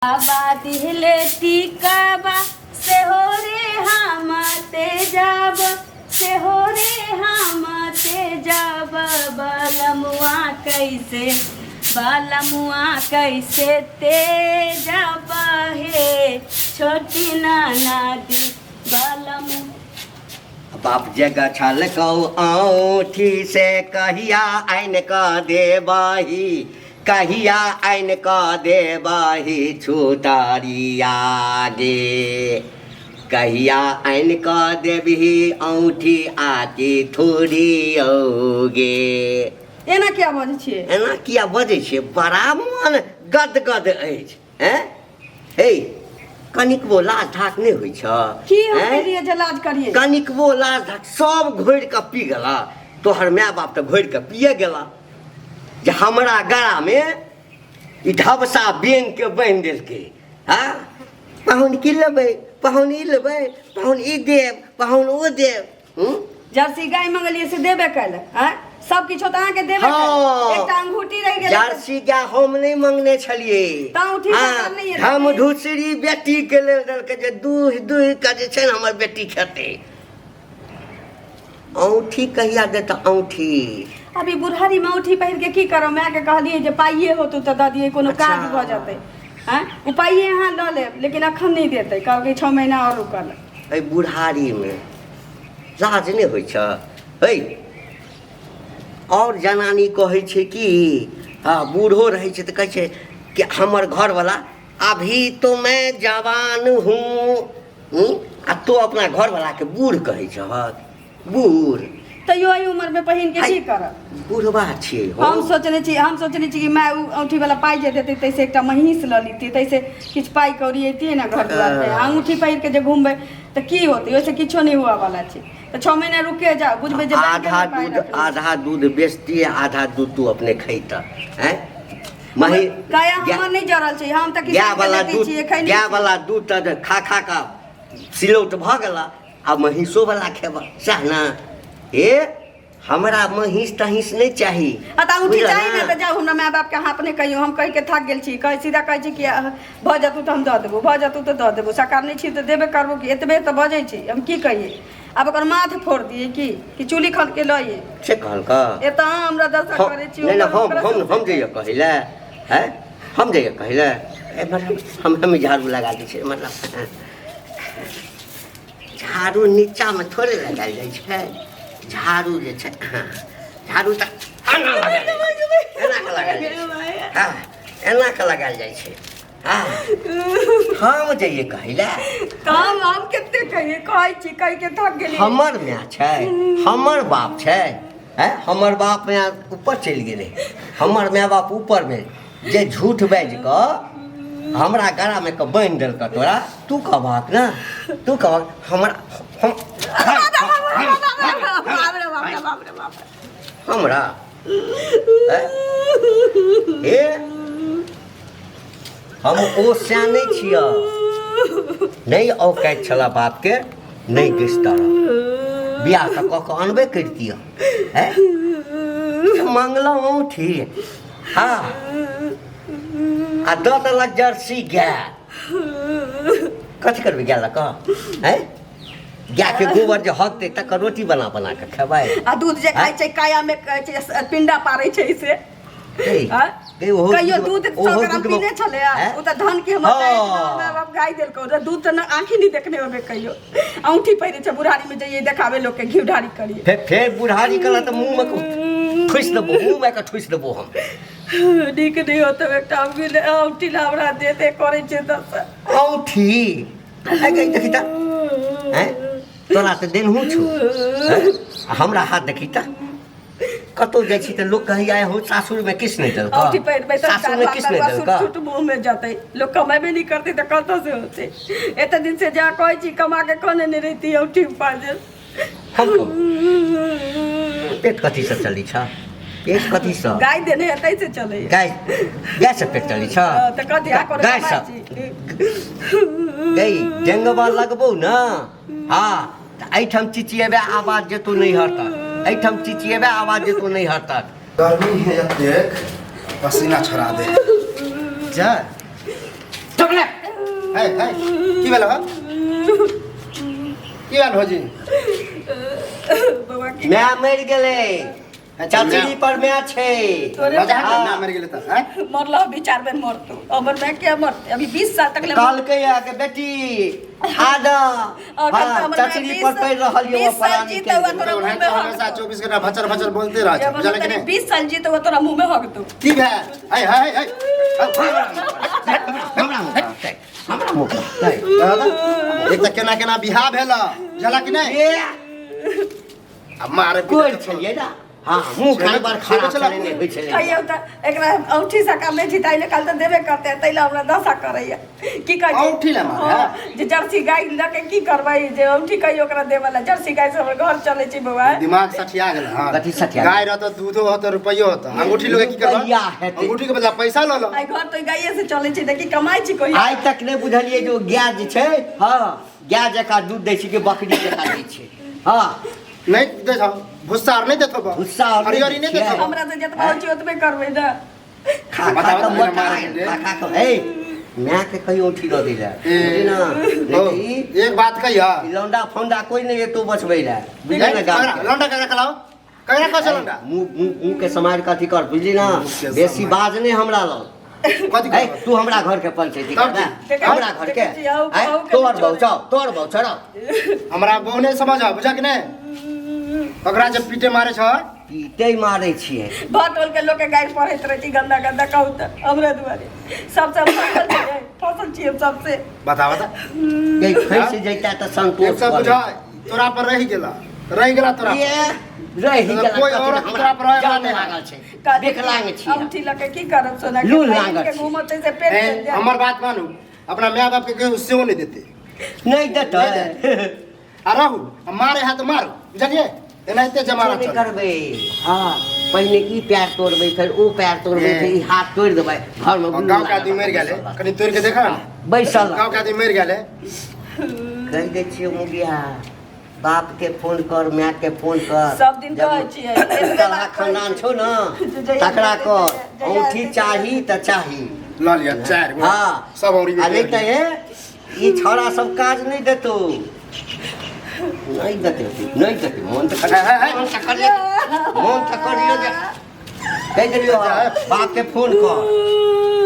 बाबा दिहले टीकाबा से हो रे हम ते जाब, से हो रे हम ते जाब। बालमुआ कैसे, बालमुआ कैसे ते जाब हे छोटी नाना दी बालमु। बाप जगह छल कौ औठी से कहिया आइन क देबही, कहिया आइन क देबही छुतरिया गे, कहिया आइन क देबही औठी आकी थोड़ी गे। एना किया बजै छियै? एना किया बजै छियै? बड़ा मन गदगद अछि। हैं हे, कनिकबो लाज ढाक नहि होइ छ? की हम केलियै जे लाज करियै? कनिकबो लाज ढाक, सब घोरि कऽ पी गेला। तोहर माय बाप तऽ घोरि कऽ पिए गेला जे हमरा गरामे ई ढबसा बेंग के बान्हि देलकै। हँ, पाहुन की लेबै, पाहुन ई लेबै, पाहुन ई देब, पाहुन ओ देब। हूँ? जर्सी गाय मंगलियै से देबे कैल। आँय, सब किछो तऽ अहाँके देबे कैल। एकटा अंगूठी रहि गेलै। जर्सी गाय हम नहि मंगने छलियै। तऽ अंगूठी हँ, सरकार नहि एतै। हम धुसरी बेटी के लेल देलकै जे दूह दूह के जे छै ने हमर बेटी खेतै। औंठी कहिया देत औंठी? अभी बुढ़ारी में औंठी पहिर के की करब? माय के कहलियै जे पाइए होतौ तऽ दऽ दियै, कोनो काज भऽ जेतै। आँय, ओ पाइए अहाँ लऽ लेब, लेकिन अखन नहि देतै। कहलकै 6 महीना आओर रुकल। एहि बुढ़ारी में लाज नहि होइ छ? है, और जनानी कहै छै कि हँ, बूढ़ो रहै छै तऽ कहै छै कि हमर घरवला अभी तो मैं जवान हूँ। हूँ? आ तो अपना घरवलाके बूढ़ कहै छहक? बूढ़ तैयो एहि उम्र में पहिन के की करब? बुढ़बा छियै हम। हम सोचने छी कि माय ओ औंठी वाला पाइ जे देतै, तैसे एकटा महींस लऽ लीतियै, तैसे किछु पाइ कौड़ी अयतियै ने घर दुआर पे। आ अंगूठी पहिर के जे घूमबै तऽ की होतै? ओहिसँ किछो नहि हुअ वाला छै। तऽ 6 महीना रुके जाउ, बुझबै जे बैंके आधा मे पाइ दूध रखने छै। आधा दूध बेचतियै, आधा दूध तू अपने खैतह। हैं, मही काया हमर नहि जरल छै। हम तऽ गाय किसान के वाला बेटी दूध छियै, खै नहि गाय छियै। वाला दूध तऽ खा खा कऽ सिलौट भऽ गेला, आ महींसो वाला खेबह सएह ने? हे, हमरा महींस तहींस नहि चाही। आ तऽ अंगूठी बुझलह चाही ने? ने? तऽ जाउ, हमरा माय बापके अहाँ अपने कहियौ। हम कहि के थाकि गेल छी। कहै सीधा कहै छी कि भऽ जेतौ तऽ हम दऽ देबौ, भऽ जेतौ तऽ दऽ देबौ। सरकार नहि छी तऽ देबे करबो कि? एतबे तऽ बजै छी। हम की कहियै आब? ओकर माथ फोड़ दियै की कि चूल्ही खन के लइए? से कहलक? एतऽ अहाँ हमरा दशा करै छी। नहि नहि, ओकर हम ओकरा हम सबसँ हम जइयै कहै लए? हैं, हम जइयै कहै लए? ए, मतलब हम झाड़ू लगा दै छियै। मतलब झाड़ू नीचामे थोड़े लगायल जाइ छै। झाड़ू जे छै, हँ, झाड़ू तऽ एना लगायल जाइ छै, एना कऽ लगायल जाइ छै, हँ, एना कऽ लगायल जाइ छै। हँ, हम जइयै कहै लए? तऽ हम कते कहियै? कहै छी, कहि के थक गेलियै। हमर माय छै, हमर बाप छै। हैं, हमर बाप माय ऊपर चलि गेलै। हमर माय बाप ऊपरमे जे झूठ बाजि कऽ हमरा गरामे कऽ बान्हि देलक तोरा। तू कहबहक ने, तू कहबहक हमरा हम बाप रे बाप रे बाप रे बाप रे। हमरा हैं? हे, हम ओ सै नहि छियै। नहि औकाति छलऽ बापके, नहि दिस्तर बियाह तऽ कऽ कऽ अनबे करितियै। हैं, मंगलहुँ औँठी, हँ, आ दऽ देलक जर्सी गाय। कथी करबै गाय लऽ कऽ? हैं, गायके गोबर जे हगतै तकर रोटी बना बना कऽ खेबै? आ दूध जे खाइ छै, काया में कहै छै पिंडा पारै छै से। आँय? ओहो कहियो दूध 100 ओहो ग्राम दूधमे- पीने छलै? आँय? ओ तऽ धन के हमर माय बाप गाय देलकौ रे। दूध तऽ आँखि नहि देखने होबे कहियो। औंठी पहिरे छै, बुढ़ारी में जइए देखाबे लोक के, घी ढारी करिए। फेर बुढ़ारी कला तऽ मुँहमे ठुसि देबो, मुँहमे कऽ ठुसि देबो हम। नीक नहि होतौ। एकटा औंठी ला हमरा दे दे करै छै दस। औंठी आइ गई, देखी तऽ। आँय, तोरा तऽ देनहु छौ। आँय? आ हमरा हाथ देखी तऽ। कतौ जाइ छी तऽ लोक कहैया हो सासुरमे किछु नहि देलक, औंठी पहिरबै तऽ सासुरमे किछु नहि देलक। छूट मुँह में जतै। लोक कमेबे नहि करतै तऽ कतऽ से होतै? एते दिन से जा कहै छी कमा के कने नहि रहिती औंठी उपार्जन। हम कहू, पेट कथीसँ चलै छ? पेट कथीसँ? गाय देने हेतै से चलै। गाय, गाय से पेट चलै छ? तऽ कथी आ कोनो गाय कमाइ से छी? गई डेंगबा लगबौ ने, हँ, तऽ एहिठाम चिचियेबे आवाज जेतौ नैहर तक। एहिठाम चिचियेबे आवाज जेतौ नैहर तक। गर्मी है एतेक, पसीना छोड़ा दे जा। चुप। है है की भेल हो की भेल भौजी बौआ की माय मरि गेलै चचरी पर माय छै तोरे मजा हाँ। ना मरि गेलै तऽ हैं मरल अभी चार बेर मरतो हमर माय के मरते अभी 20 साल तक ले कहलकै या के बेटी आदा और कल तो हाँ हमर माय चचरी पर पड़ि रहल 20 यौ साल जीते हुआ तोरा मुंह में हक हमेशा 24 घंटा भचर भचर बोलते रहै छै बुझल कि नहि 20 साल जीते हुआ तोरा मुंह में हक दो की भेल है है है हमरा मुँह पर, हमरा मुँह पर। एक तऽ केना केना बियाह भेल बुझल कि नहि ए आ मारे कोइ छलियै ना हाँ मुँह खान पर खड़ा छेबे छलै नहि होइ छलै कहियो तऽ एकरा औठी सका नहि छी ताहि काल तऽ देबे करते ताहि लए हमरा दशा करैया की कहै छै औंठी लए मारे, हँ, जे जर्सी गाय लऽ के की करबै जे औंठी कहियो ओकरा देबे लए जर्सी गाय से हमर घर चलै छै बौआ दिमाग सठिया गेल हां कथी सठिया गाय रहत दूधो होत रुपैयो होत अंगूठी लोग की करबा रुपैया हेतै। अंगूठी के बदला पैसा लऽ लो आइ घर तऽ गाये से चलै छै तऽ की कमाइ छी कहियो आइ तक नहि बुझलियै जे ओ गाय जे छै हँ गाय जकाँ दूध दै छै कि बकरी जकाँ दै छै हँ नहीं दे छौ भुस्सा आर नहीं देथो बा भुस्सा आर नहि हरियरी नहीं दै देथो छियै। हमरा से जतबा होइ छै ओतबे करबै ने खा खा बताबऽ कऽ तऽ मोटा मारे गेलै। खा खा कऽ हे मायके कहियो औंठी दऽ दै लए ए, बुझली ना ओ, नहीं तऽ ई एक बात कहिया ई लौंडा फौंडा कोइ नहि एतौ बचबै लए बुझली ने गाम के लौंडा ककरा खिलाओ ककरा कहै छै लौंडा मुँह मुँह मुँहके सम्हारि कऽ अथी कर बुझली ना मुँह के बेसी सम्हारि। बाज नहि हमरा लग कथी है करबै? तू हमरा घर के पंचायती तब कर की? हमरा घर के देखै छी, अहू- है अहू के तोर छोड़े। बहु छौ तोर बहु छौ हमरा बहु नहीं समझ आ बुझा कि नहीं ओकरा जब पीटे मारे छ पीटे मारै छियै भटोल के लोक के गारि पढ़ैत रहै छी गंदा गंदा कहू तऽ हमरे दुआरे सबसे हम फसल छियै फसल छियै हम सबसे बता बता ये फंसि जैता तऽ एक संतोष सब बुझा तोरा पर रहि गेला रहि गेला तोरा पर। ये रहि गेला कोई औरत तोरा पर रहै वाला जान नहि। लागल छै विकलांग छियै अंगूठी लऽ के की करब सोना के लूल पहिर लागल के छी। घूमते से पेट ए, चलि जायत। हमर बात मानू अपना माय बाप के केहू सेहो नहीं देते नहि देतै आ रहू आ मारे है तऽ मारू बुझलियै एनाहिते जमाना नहि चल करबै हँ पहिने ई पैर तोड़बै फेर ओ पैर तोड़बै ए। फेर ई हाथ तोड़ि देबै घरमे गुल्लू गाँव के लागल आदमी मरि गेलै बैसल कनि तोड़ि के देखा ने बैसल गाँव के आदमी मरि गेलै कहि दै छियै मुगिया बाप के फोन कर माय के फोन कर सब दिन कहै छियै, एतबे तोरा बात कहै खानदान छियै। छौ ने जहिया तकरा हेतै कर तहिया- जहिया औंठी हेतै चाही तऽ चाही लऽ लिअ चारि गो हँ सब औरी आ नहि तऽ हे ई छौड़ा सब काज नहि देतौ नहि देतै नहि देतै मोन तऽ हे, हे, हे। मन तऽ करियो मन तऽ करियो जे कहि देलियौ बापके फोन कर